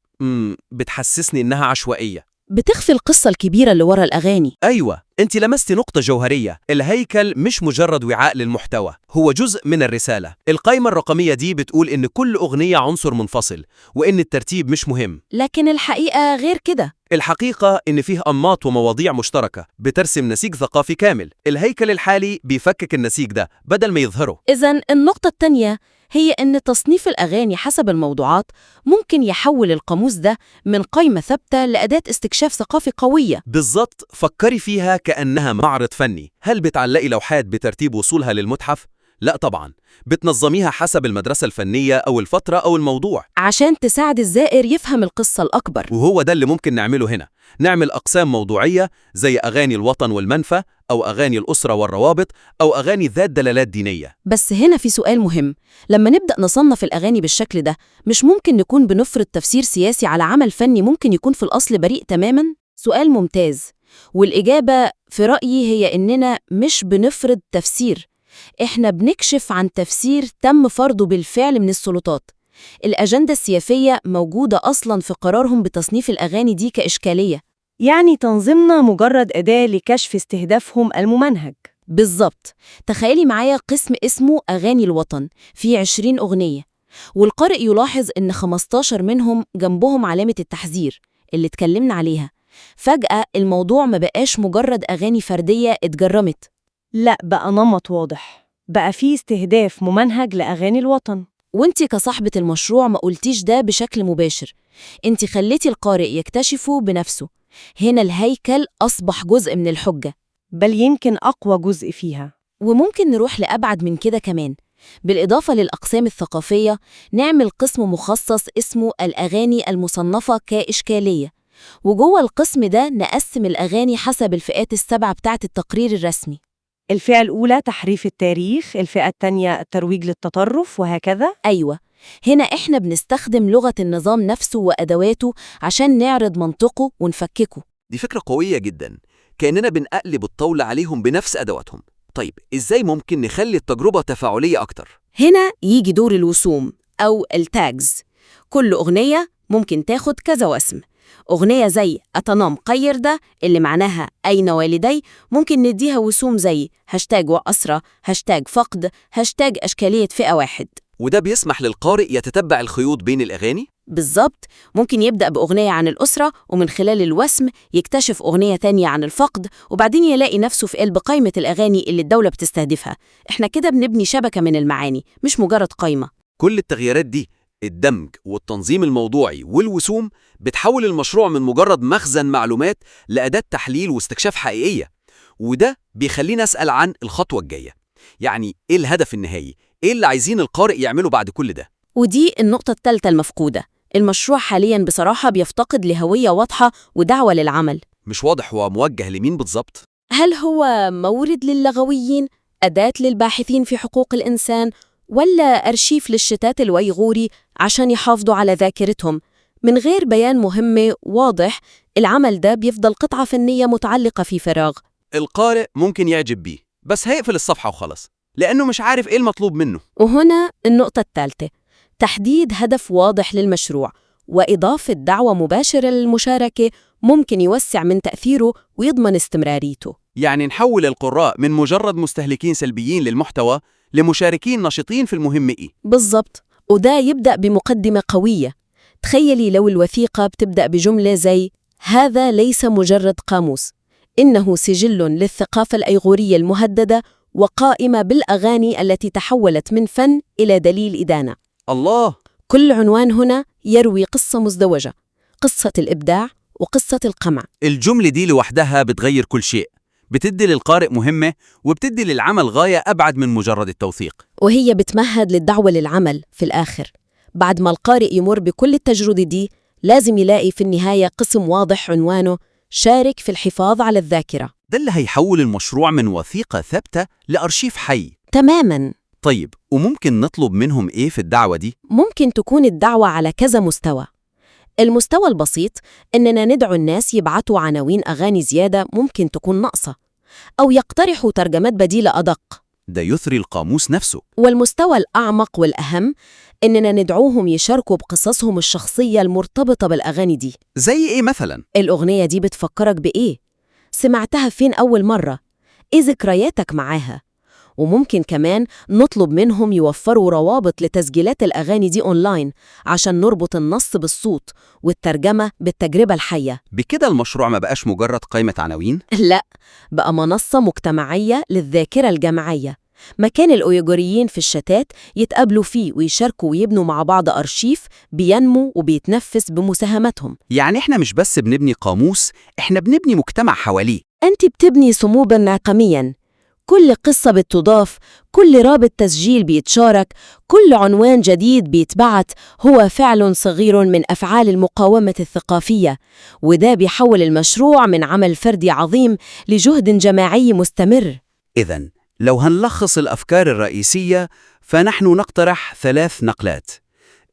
بتحسسني إنها عشوائية. بتخفي القصة الكبيرة اللي ورا الأغاني. أيوة، أنت لمستي نقطة جوهرية. الهيكل مش مجرد وعاء للمحتوى، هو جزء من الرسالة. القائمة الرقمية دي بتقول إن كل أغنية عنصر منفصل، وإن الترتيب مش مهم. لكن الحقيقة غير كده. الحقيقة إن فيه أنماط ومواضيع مشتركة بترسم نسيج ثقافي كامل. الهيكل الحالي بيفكك النسيج ده بدل ما يظهره. إذا النقطة الثانية هي إن تصنيف الأغاني حسب الموضوعات ممكن يحول القاموس ده من قائمة ثابتة لأداة استكشاف ثقافي قوية. بالظبط، فكري فيها كأنها معرض فني. هل بتعلقي لوحات بترتيب وصولها للمتحف؟ لا طبعا، بتنظميها حسب المدرسة الفنية أو الفترة أو الموضوع. عشان تساعد الزائر يفهم القصة الأكبر. وهو ده اللي ممكن نعمله هنا، نعمل أقسام موضوعية زي أغاني الوطن والمنفى، أو أغاني الأسرة والروابط، أو أغاني ذات دلالات دينية. بس هنا في سؤال مهم، لما نبدأ نصنف الأغاني بالشكل ده، مش ممكن نكون بنفرض تفسير سياسي على عمل فني ممكن يكون في الأصل بريء تماماً؟ سؤال ممتاز، والإجابة في رأيي هي إننا مش بنفرض تفسير، إحنا بنكشف عن تفسير تم فرضه بالفعل من السلطات. الأجندة السياسية موجودة أصلاً في قرارهم بتصنيف الأغاني دي كإشكالية. يعني تنظيمنا مجرد أداة لكشف استهدافهم الممنهج. بالظبط. تخيلي معايا قسم اسمه أغاني الوطن فيه 20 أغنية، والقارئ يلاحظ إن 15 منهم جنبهم علامة التحذير اللي اتكلمنا عليها. فجأة الموضوع ما بقاش مجرد أغاني فردية اتجرمت. لا، بقى نمط واضح، بقى فيه استهداف ممنهج لأغاني الوطن. وانت كصاحبة المشروع ما قلتيش ده بشكل مباشر، انت خليتي القارئ يكتشفه بنفسه. هنا الهيكل أصبح جزء من الحجة، بل يمكن أقوى جزء فيها. وممكن نروح لأبعد من كده كمان. بالإضافة للأقسام الثقافية، نعمل قسم مخصص اسمه الأغاني المصنفة كإشكالية، وجوه القسم ده نقسم الأغاني حسب الفئات السبعة بتاعة التقرير الرسمي. الفئة الأولى تحريف التاريخ، الفئة الثانية الترويج للتطرف، وهكذا. أيوة، هنا إحنا بنستخدم لغة النظام نفسه وأدواته عشان نعرض منطقه ونفككه. دي فكرة قوية جدا، كأننا بنقلب الطاولة عليهم بنفس أدواتهم. طيب إزاي ممكن نخلي التجربة تفاعلية أكتر؟ هنا يجي دور الوسوم أو ال tags. كل أغنية ممكن تاخد كذا وسم. أغنية زي أتنام قيردة اللي معناها أين والدي، ممكن نديها وسوم زي هاشتاج وأسرة، هاشتاج فقد، هاشتاج أشكالية فئة واحد. وده بيسمح للقارئ يتتبع الخيوط بين الأغاني؟ بالظبط، ممكن يبدأ بأغنية عن الأسرة ومن خلال الوسم يكتشف أغنية تانية عن الفقد، وبعدين يلاقي نفسه في قلب قائمة الأغاني اللي الدولة بتستهدفها. إحنا كده بنبني شبكة من المعاني، مش مجرد قائمة. كل التغييرات دي، الدمج والتنظيم الموضوعي والوسوم، بتحول المشروع من مجرد مخزن معلومات لأداة تحليل واستكشاف حقيقية. وده بيخلينا أسأل عن الخطوة الجاية، يعني إيه الهدف النهائي؟ إيه اللي عايزين القارئ يعمله بعد كل ده؟ ودي النقطة الثالثة المفقودة. المشروع حالياً بصراحة بيفتقد لهوية واضحة ودعوة للعمل. مش واضح هو موجه لمين بالظبط. هل هو مورد للغويين، أداة للباحثين في حقوق الإنسان، ولا أرشيف للشتات الويغوري عشان يحافظوا على ذاكرتهم؟ من غير بيان مهم واضح، العمل ده بيفضل قطعة فنية متعلقة في فراغ. القارئ ممكن يعجب بيه، بس هيقفل الصفحة وخلاص، لأنه مش عارف إيه المطلوب منه. وهنا النقطة الثالثة، تحديد هدف واضح للمشروع وإضافة دعوة مباشرة للمشاركة ممكن يوسع من تأثيره ويضمن استمراريته. يعني نحول القراء من مجرد مستهلكين سلبيين للمحتوى لمشاركين نشطين في المهم إيه. بالضبط، وده يبدأ بمقدمة قوية. تخيلي لو الوثيقة بتبدأ بجملة زي هذا ليس مجرد قاموس، إنه سجل للثقافة الأيغورية المهددة وقائمة بالأغاني التي تحولت من فن إلى دليل إدانة. الله! كل عنوان هنا يروي قصة مزدوجة، قصة الإبداع وقصة القمع. الجملة دي لوحدها بتغير كل شيء، بتدي للقارئ مهمة وبتدي للعمل غاية أبعد من مجرد التوثيق. وهي بتمهد للدعوة للعمل في الآخر. بعد ما القارئ يمر بكل التجربة دي، لازم يلاقي في النهاية قسم واضح عنوانه شارك في الحفاظ على الذاكرة. ده اللي هيحول المشروع من وثيقة ثابتة لأرشيف حي. تماماً. طيب، وممكن نطلب منهم إيه في الدعوة دي؟ ممكن تكون الدعوة على كذا مستوى. المستوى البسيط إننا ندعو الناس يبعتوا عناوين أغاني زيادة ممكن تكون ناقصة، أو يقترحوا ترجمات بديلة أدق. ده يثري القاموس نفسه. والمستوى الأعمق والأهم إننا ندعوهم يشاركوا بقصصهم الشخصية المرتبطة بالأغاني دي. زي إيه مثلاً؟ الأغنية دي بتفكرك بإيه؟ سمعتها فين أول مرة؟ إيه ذكرياتك معاها؟ وممكن كمان نطلب منهم يوفروا روابط لتسجيلات الأغاني دي أونلاين عشان نربط النص بالصوت والترجمة بالتجربة الحية. بكده المشروع ما بقاش مجرد قائمة عناوين؟ لا، بقى منصة مجتمعية للذاكرة الجماعية. مكان الأويغوريين في الشتات يتقابلوا فيه ويشاركوا ويبنوا مع بعض أرشيف بينمو وبيتنفس بمساهمتهم. يعني إحنا مش بس بنبني قاموس، إحنا بنبني مجتمع حواليه. أنت بتبني صمودا رقميا. كل قصة بتضاف، كل رابط تسجيل بيتشارك، كل عنوان جديد بيتبعت هو فعل صغير من أفعال المقاومة الثقافية، وده بيحول المشروع من عمل فردي عظيم لجهد جماعي مستمر. إذا لو هنلخص الأفكار الرئيسية فنحن نقترح 3 نقلات.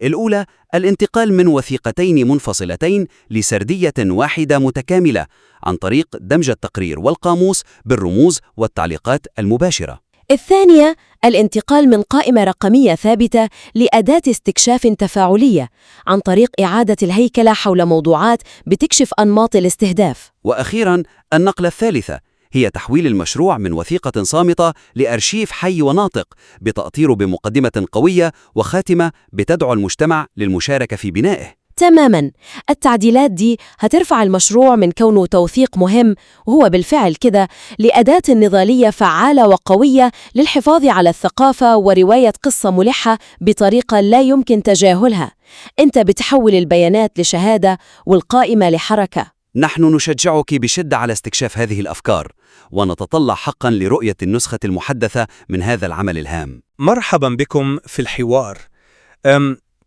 الأولى الانتقال من وثيقتين منفصلتين لسردية واحدة متكاملة عن طريق دمج التقرير والقاموس بالرموز والتعليقات المباشرة. الثانية الانتقال من قائمة رقمية ثابتة لأداة استكشاف تفاعلية عن طريق إعادة الهيكلة حول موضوعات بتكشف أنماط الاستهداف. وأخيراً النقلة الثالثة هي تحويل المشروع من وثيقة صامتة لأرشيف حي وناطق بتأطيره بمقدمة قوية وخاتمة بتدعو المجتمع للمشاركة في بنائه. تماماً، التعديلات دي هترفع المشروع من كونه توثيق مهم، وهو بالفعل كده، لأداة نضالية فعالة وقوية للحفاظ على الثقافة ورواية قصة ملحة بطريقة لا يمكن تجاهلها. أنت بتحول البيانات لشهادة والقائمة لحركة. نحن نشجعك بشدة على استكشاف هذه الأفكار، ونتطلع حقاً لرؤية النسخة المحدثة من هذا العمل الهام. مرحبا بكم في الحوار.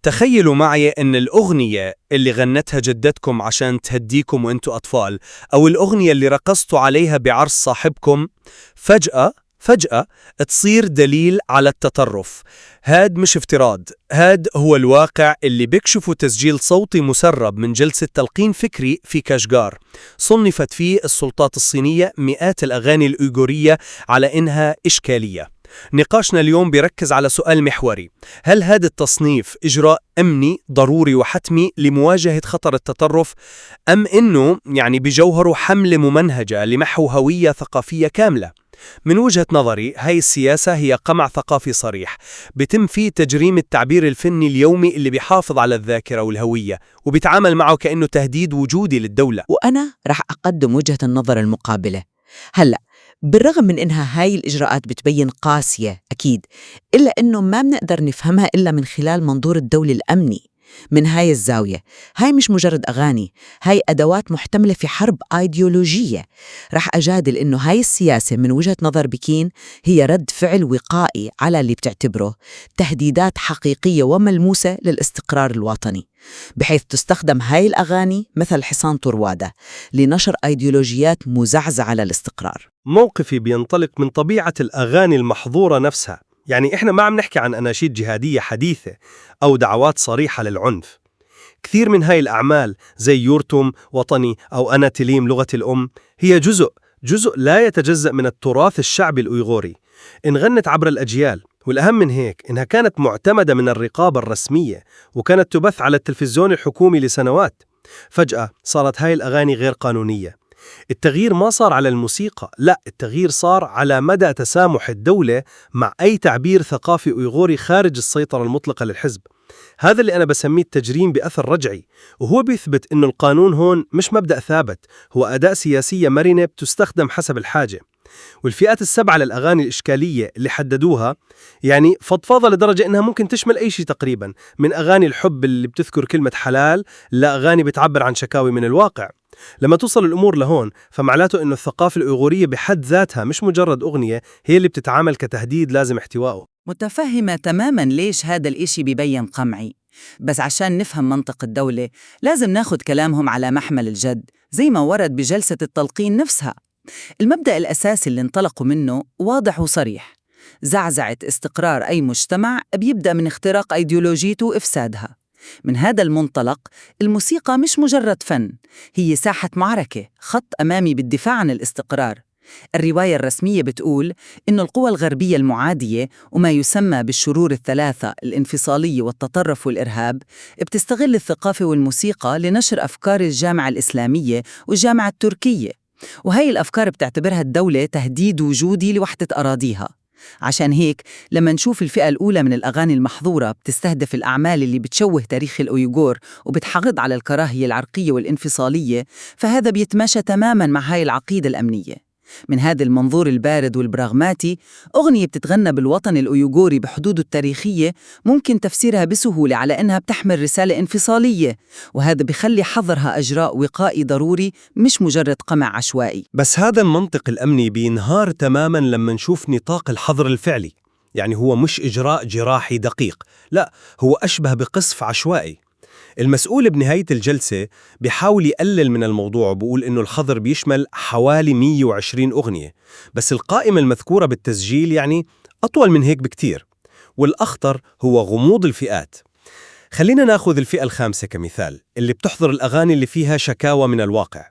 تخيلوا معي أن الأغنية اللي غنتها جدتكم عشان تهديكم وانتوا أطفال، أو الأغنية اللي رقصتوا عليها بعرس صاحبكم، فجأة تصير دليل على التطرف. هاد مش افتراض، هاد هو الواقع اللي بيكشفه تسجيل صوتي مسرب من جلسة تلقين فكري في كاشغار، صنفت فيه السلطات الصينية مئات الأغاني الأويغورية على إنها إشكالية. نقاشنا اليوم بيركز على سؤال محوري: هل هذا التصنيف إجراء أمني ضروري وحتمي لمواجهة خطر التطرف، أم إنه يعني بجوهره حملة ممنهجة لمحو هوية ثقافية كاملة؟ من وجهة نظري هاي السياسة هي قمع ثقافي صريح بتم فيه تجريم التعبير الفني اليومي اللي بيحافظ على الذاكرة والهوية، وبيتعامل معه كأنه تهديد وجودي للدولة. وأنا رح أقدم وجهة النظر المقابلة. هلأ بالرغم من إنها هاي الإجراءات بتبين قاسية أكيد، إلا إنه ما بنقدر نفهمها إلا من خلال منظور الدولة الأمني. من هاي الزاوية هاي مش مجرد أغاني، هاي أدوات محتملة في حرب أيديولوجية. رح أجادل إنه هاي السياسة من وجهة نظر بكين هي رد فعل وقائي على اللي بتعتبره تهديدات حقيقية وملموسة للاستقرار الوطني، بحيث تستخدم هاي الأغاني مثل حصان طروادة لنشر أيديولوجيات مزعزعة للاستقرار. موقفي بينطلق من طبيعة الأغاني المحظورة نفسها. يعني إحنا ما عم نحكي عن أناشيد جهادية حديثة أو دعوات صريحة للعنف. كثير من هاي الأعمال زي يورتوم وطني أو أنا تليم لغة الأم هي جزء لا يتجزأ من التراث الشعبي الأويغوري، انغنت عبر الأجيال، والأهم من هيك إنها كانت معتمدة من الرقابة الرسمية وكانت تبث على التلفزيون الحكومي لسنوات. فجأة صارت هاي الأغاني غير قانونية. التغيير ما صار على الموسيقى، لا، التغيير صار على مدى تسامح الدولة مع أي تعبير ثقافي أويغوري خارج السيطرة المطلقة للحزب. هذا اللي أنا بسميه التجريم بأثر رجعي، وهو بيثبت إنه القانون هون مش مبدأ ثابت، هو أداة سياسية مرنة بتستخدم حسب الحاجة. والفئات السبعة للأغاني الإشكالية اللي حددوها يعني فضفاضة لدرجة إنها ممكن تشمل أي شيء تقريبا، من أغاني الحب اللي بتذكر كلمة حلال لأغاني بتعبر عن شكاوي من الواقع. لما توصل الأمور لهون فمعناته إنه الثقافة الأويغورية بحد ذاتها مش مجرد أغنية، هي اللي بتتعامل كتهديد لازم احتوائه. متفهمة تماماً ليش هذا الإشي ببين قمعي، بس عشان نفهم منطق الدولة لازم ناخد كلامهم على محمل الجد زي ما ورد بجلسة التلقين نفسها. المبدأ الأساسي اللي انطلقوا منه واضح وصريح: زعزعة استقرار أي مجتمع بيبدأ من اختراق أيديولوجيته وإفسادها. من هذا المنطلق الموسيقى مش مجرد فن، هي ساحة معركة، خط أمامي بالدفاع عن الاستقرار. الرواية الرسمية بتقول إن القوى الغربية المعادية وما يسمى بالشرور الثلاثة، الانفصالية والتطرف والإرهاب، بتستغل الثقافة والموسيقى لنشر أفكار الجامعة الإسلامية والجامعة التركية، وهي الأفكار بتعتبرها الدولة تهديد وجودي لوحدة أراضيها. عشان هيك لما نشوف الفئة الأولى من الأغاني المحظورة بتستهدف الأعمال اللي بتشوه تاريخ الأويغور وبتحرض على الكراهية العرقية والانفصالية، فهذا بيتماشى تماماً مع هاي العقيدة الأمنية. من هذا المنظور البارد والبراغماتي، أغنية بتتغنى بالوطن الأويغوري بحدوده التاريخية ممكن تفسيرها بسهولة على إنها بتحمل رسالة انفصالية، وهذا بخلي حظرها إجراء وقائي ضروري مش مجرد قمع عشوائي. بس هذا المنطق الأمني بينهار تماماً لما نشوف نطاق الحظر الفعلي. يعني هو مش إجراء جراحي دقيق، لا، هو أشبه بقصف عشوائي. المسؤول بنهاية الجلسة بيحاول يقلل من الموضوع وبقول إنه الحظر بيشمل حوالي 120 أغنية، بس القائمة المذكورة بالتسجيل يعني أطول من هيك بكتير. والأخطر هو غموض الفئات. خلينا ناخذ الفئة الخامسة كمثال، اللي بتحظر الأغاني اللي فيها شكاوى من الواقع.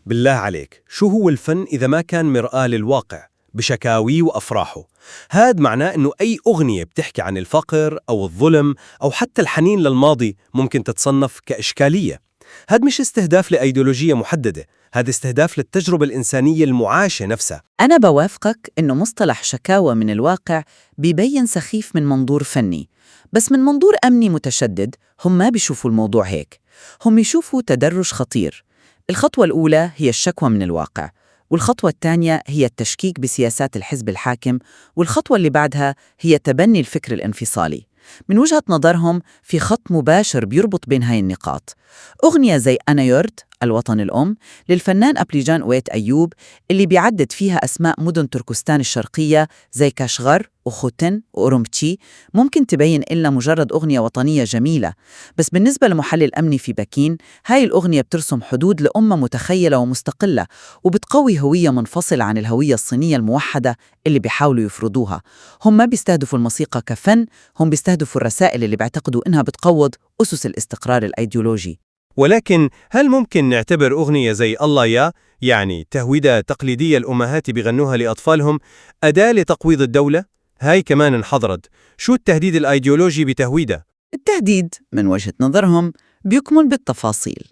بالله عليك، شو هو الفن إذا ما كان مرآة للواقع بشكاويه وأفراحه؟ هاد معناه إنه أي أغنية بتحكي عن الفقر أو الظلم أو حتى الحنين للماضي ممكن تتصنف كإشكالية. هاد مش استهداف لأيديولوجية محددة، هذا استهداف للتجربة الإنسانية المعاشة نفسها. أنا بوافقك إنه مصطلح شكاوى من الواقع بيبين سخيف من منظور فني، بس من منظور أمني متشدد هم ما بيشوفوا الموضوع هيك. هم يشوفوا تدرج خطير. الخطوة الأولى هي الشكوى من الواقع، والخطوة الثانية هي التشكيك بسياسات الحزب الحاكم، والخطوة اللي بعدها هي تبني الفكر الانفصالي. من وجهة نظرهم في خط مباشر بيربط بين هاي النقاط. أغنية زي أنا يورت الوطن الأم للفنان أبليجان أويت أيوب، اللي بيعدد فيها أسماء مدن تركستان الشرقية زي كاشغر وخوتن وأورومتشي، ممكن تبين إلنا مجرد أغنية وطنية جميلة، بس بالنسبة لمحلل أمني في بكين هاي الأغنية بترسم حدود لأمة متخيلة ومستقلة، وبتقوي هوية منفصلة عن الهوية الصينية الموحدة اللي بيحاولوا يفرضوها. هم ما بيستهدفوا الموسيقى كفن، هم بيستهدفوا الرسائل اللي بيعتقدوا إنها بتقوض أسس الاستقرار الأيديولوجي. ولكن هل ممكن نعتبر أغنية زي الله يا، يعني تهويدة تقليدية الأمهات بيغنوها لأطفالهم، أداة لتقويض الدولة؟ هاي كمان انحظرت. شو التهديد الأيديولوجي بتهويدة؟ التهديد من وجهة نظرهم بيكمن بالتفاصيل.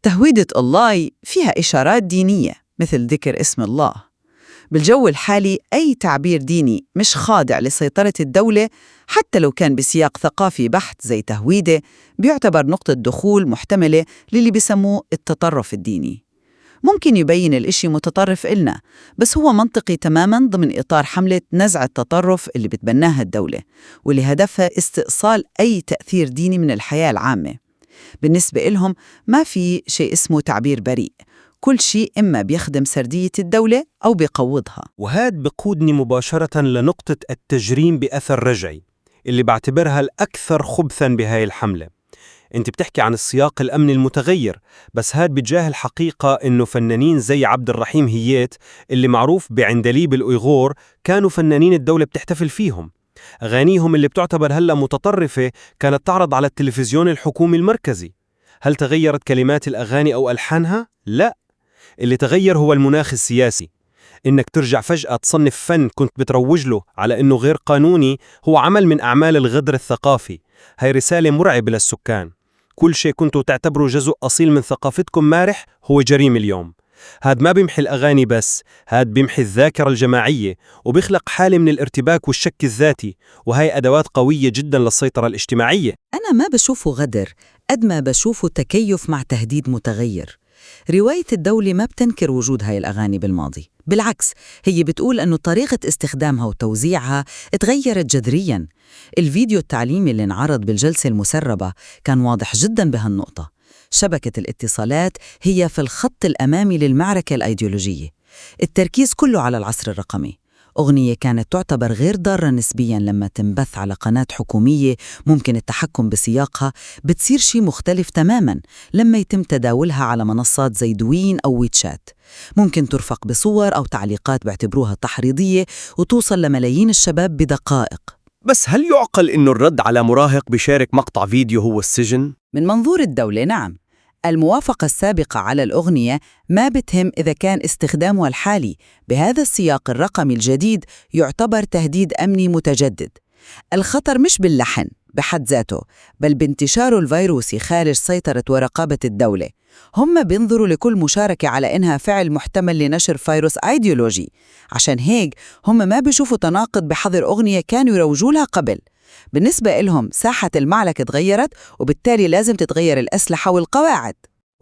تهويدة الله فيها إشارات دينية مثل ذكر اسم الله. بالجو الحالي أي تعبير ديني مش خاضع لسيطرة الدولة، حتى لو كان بسياق ثقافي بحت زي تهويدة، بيعتبر نقطة دخول محتملة للي بيسموه التطرف الديني. ممكن يبين الإشي متطرف إلنا، بس هو منطقي تماماً ضمن إطار حملة نزع التطرف اللي بتبناها الدولة، واللي هدفها استئصال أي تأثير ديني من الحياة العامة. بالنسبة إلهم ما في شيء اسمه تعبير بريء، كل شيء إما بيخدم سردية الدولة أو بيقوضها. وهاد بقودني مباشرة لنقطة التجريم بأثر رجعي، اللي بعتبرها الأكثر خبثاً بهاي الحملة. انت بتحكي عن السياق الأمني المتغير، بس هاد بتجاهل حقيقة إنه فنانين زي عبد الرحيم هيات اللي معروف بعندليب الأويغور كانوا فنانين الدولة بتحتفل فيهم. أغانيهم اللي بتعتبر هلأ متطرفة كانت تعرض على التلفزيون الحكومي المركزي. هل تغيرت كلمات الأغاني أو ألحانها؟ لا، اللي تغير هو المناخ السياسي. إنك ترجع فجأة تصنف فن كنت بتروج له على إنه غير قانوني هو عمل من أعمال الغدر الثقافي. هاي رسالة مرعبة للسكان. كل شيء كنتوا تعتبروا جزء أصيل من ثقافتكم مارح هو جريمة اليوم. هاد ما بيمحي الأغاني بس، هاد بيمحي الذاكرة الجماعية وبيخلق حالة من الارتباك والشك الذاتي، وهي أدوات قوية جدا للسيطرة الاجتماعية. أنا ما بشوفه غدر قد ما بشوفه تكيف مع تهديد متغير. رواية الدولة ما بتنكر وجود هاي الأغاني بالماضي، بالعكس هي بتقول أنه طريقة استخدامها وتوزيعها اتغيرت جذرياً. الفيديو التعليمي اللي انعرض بالجلسة المسربة كان واضح جداً بهالنقطة. شبكة الاتصالات هي في الخط الأمامي للمعركة الأيديولوجية. التركيز كله على العصر الرقمي. أغنية كانت تعتبر غير ضارة نسبياً لما تنبث على قناة حكومية ممكن التحكم بسياقها، بتصير شيء مختلف تماماً لما يتم تداولها على منصات زي دوين أو ويتشات. ممكن ترفق بصور أو تعليقات باعتبروها تحريضية وتوصل لملايين الشباب بدقائق. بس هل يعقل إنه الرد على مراهق بشارك مقطع فيديو هو السجن؟ من منظور الدولة نعم. الموافقة السابقة على الأغنية ما بتهم إذا كان استخدامها الحالي بهذا السياق الرقمي الجديد يعتبر تهديد أمني متجدد. الخطر مش باللحن بحد ذاته، بل بانتشاره الفيروسي خارج سيطرة ورقابة الدولة. هم بينظروا لكل مشاركة على إنها فعل محتمل لنشر فيروس أيديولوجي، عشان هيك هم ما بيشوفوا تناقض بحظر أغنية كانوا يروجوا لها قبل. بالنسبة إلهم ساحة المعركة تغيرت، وبالتالي لازم تتغير الأسلحة والقواعد.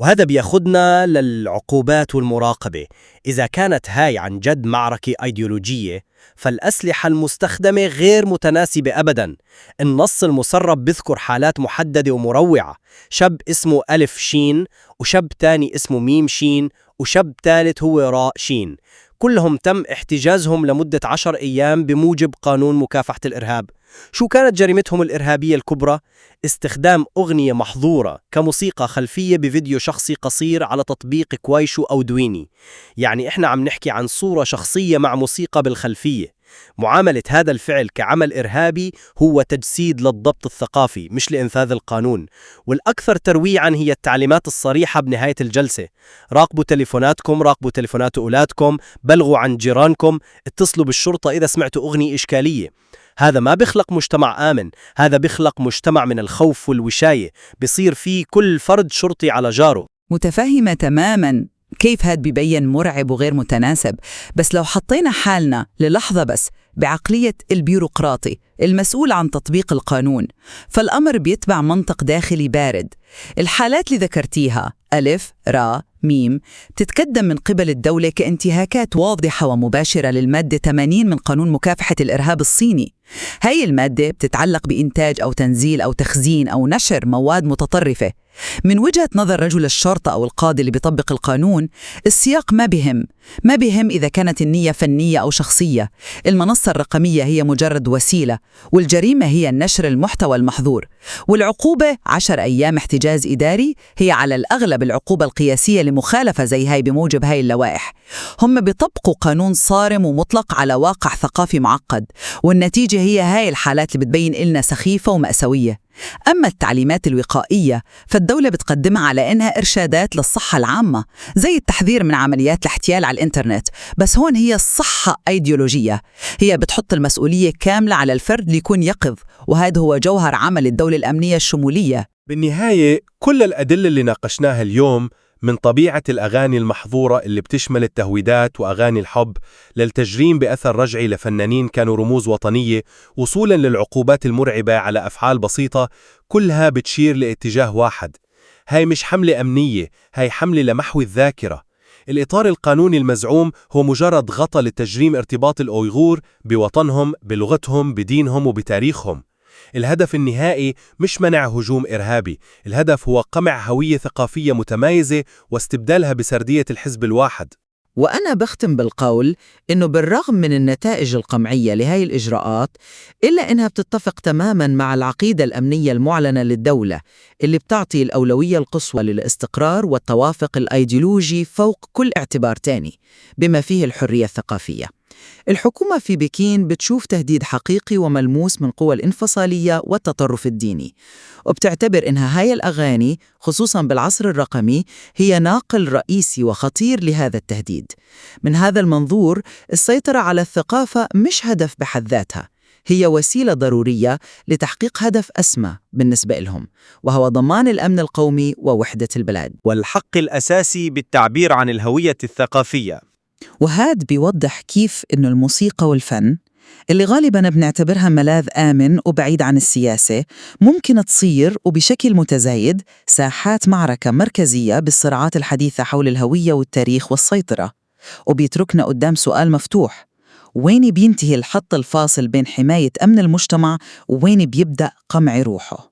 وهذا بياخدنا للعقوبات والمراقبة. إذا كانت هاي عن جد معركة أيديولوجية، فالأسلحة المستخدمة غير متناسبة أبداً. النص المسرب بذكر حالات محددة ومروعة: شاب اسمه ألف شين، وشاب تاني اسمه ميم شين، وشاب ثالث هو راء شين. كلهم تم احتجازهم لمدة 10 أيام بموجب قانون مكافحة الإرهاب. شو كانت جريمتهم الإرهابية الكبرى؟ استخدام أغنية محظورة كموسيقى خلفية بفيديو شخصي قصير على تطبيق كوايشو أو دويني. يعني إحنا عم نحكي عن صورة شخصية مع موسيقى بالخلفية. معاملة هذا الفعل كعمل إرهابي هو تجسيد للضبط الثقافي، مش لإنفاذ القانون. والأكثر ترويعا هي التعليمات الصريحة بنهاية الجلسة: راقبوا تليفوناتكم، راقبوا تليفونات أولادكم، بلغوا عن جيرانكم، اتصلوا بالشرطة إذا سمعتوا أغنية إشكالية. هذا ما بيخلق مجتمع آمن، هذا بيخلق مجتمع من الخوف والوشاية، بصير فيه كل فرد شرطي على جاره. متفهمة تماماً كيف هاد ببين مرعب وغير متناسب، بس لو حطينا حالنا للحظة بس بعقلية البيروقراطي المسؤول عن تطبيق القانون، فالأمر بيتبع منطق داخلي بارد. الحالات اللي ذكرتيها، ألف، راء، ميم، بتتقدم من قبل الدولة كانتهاكات واضحة ومباشرة للمادة 80 من قانون مكافحة الإرهاب الصيني. هاي المادة بتتعلق بإنتاج أو تنزيل أو تخزين أو نشر مواد متطرفة. من وجهة نظر رجل الشرطة أو القاضي اللي بيطبق القانون، السياق ما بهم، ما بهم إذا كانت النية فنية أو شخصية. المنصة الرقمية هي مجرد وسيلة، والجريمة هي نشر المحتوى المحظور، والعقوبة 10 أيام احتجاز إداري هي على الأغلب العقوبة القياسية لمخالفة زي هاي بموجب هاي اللوائح. هم بيطبقوا قانون صارم ومطلق على واقع ثقافي معقد، والنتيجة هي هاي الحالات اللي بتبين إلنا سخيفة ومأساوية. أما التعليمات الوقائية، فالدولة بتقدمها على إنها إرشادات للصحة العامة، زي التحذير من عمليات الاحتيال على الإنترنت، بس هون هي الصحة أيديولوجية. هي بتحط المسؤولية كاملة على الفرد ليكون يقظ، وهذا هو جوهر عمل الدولة الأمنية الشمولية. بالنهاية، كل الأدلة اللي ناقشناها اليوم، من طبيعة الأغاني المحظورة اللي بتشمل التهويدات وأغاني الحب، للتجريم بأثر رجعي لفنانين كانوا رموز وطنية، وصولا للعقوبات المرعبة على أفعال بسيطة، كلها بتشير لاتجاه واحد. هاي مش حملة أمنية، هاي حملة لمحو الذاكرة. الإطار القانوني المزعوم هو مجرد غطا لتجريم ارتباط الأويغور بوطنهم، بلغتهم، بدينهم وبتاريخهم. الهدف النهائي مش منع هجوم إرهابي، الهدف هو قمع هوية ثقافية متمايزة واستبدالها بسردية الحزب الواحد. وأنا بختم بالقول إنه بالرغم من النتائج القمعية لهاي الإجراءات، إلا إنها بتتفق تماماً مع العقيدة الأمنية المعلنة للدولة، اللي بتعطي الأولوية القصوى للاستقرار والتوافق الأيديولوجي فوق كل اعتبار تاني، بما فيه الحرية الثقافية. الحكومة في بكين بتشوف تهديد حقيقي وملموس من قوى الانفصالية والتطرف الديني، وبتعتبر إنها هاي الأغاني، خصوصاً بالعصر الرقمي، هي ناقل رئيسي وخطير لهذا التهديد. من هذا المنظور، السيطرة على الثقافة مش هدف بحد ذاتها، هي وسيلة ضرورية لتحقيق هدف أسمى بالنسبة لهم، وهو ضمان الأمن القومي ووحدة البلاد. والحق الأساسي بالتعبير عن الهوية الثقافية. وهاد بيوضح كيف إنه الموسيقى والفن، اللي غالباً بنعتبرها ملاذ آمن وبعيد عن السياسة، ممكن تصير وبشكل متزايد ساحات معركة مركزية بالصراعات الحديثة حول الهوية والتاريخ والسيطرة. وبيتركنا قدام سؤال مفتوح: وين بينتهي الخط الفاصل بين حماية أمن المجتمع ووين بيبدأ قمع روحه؟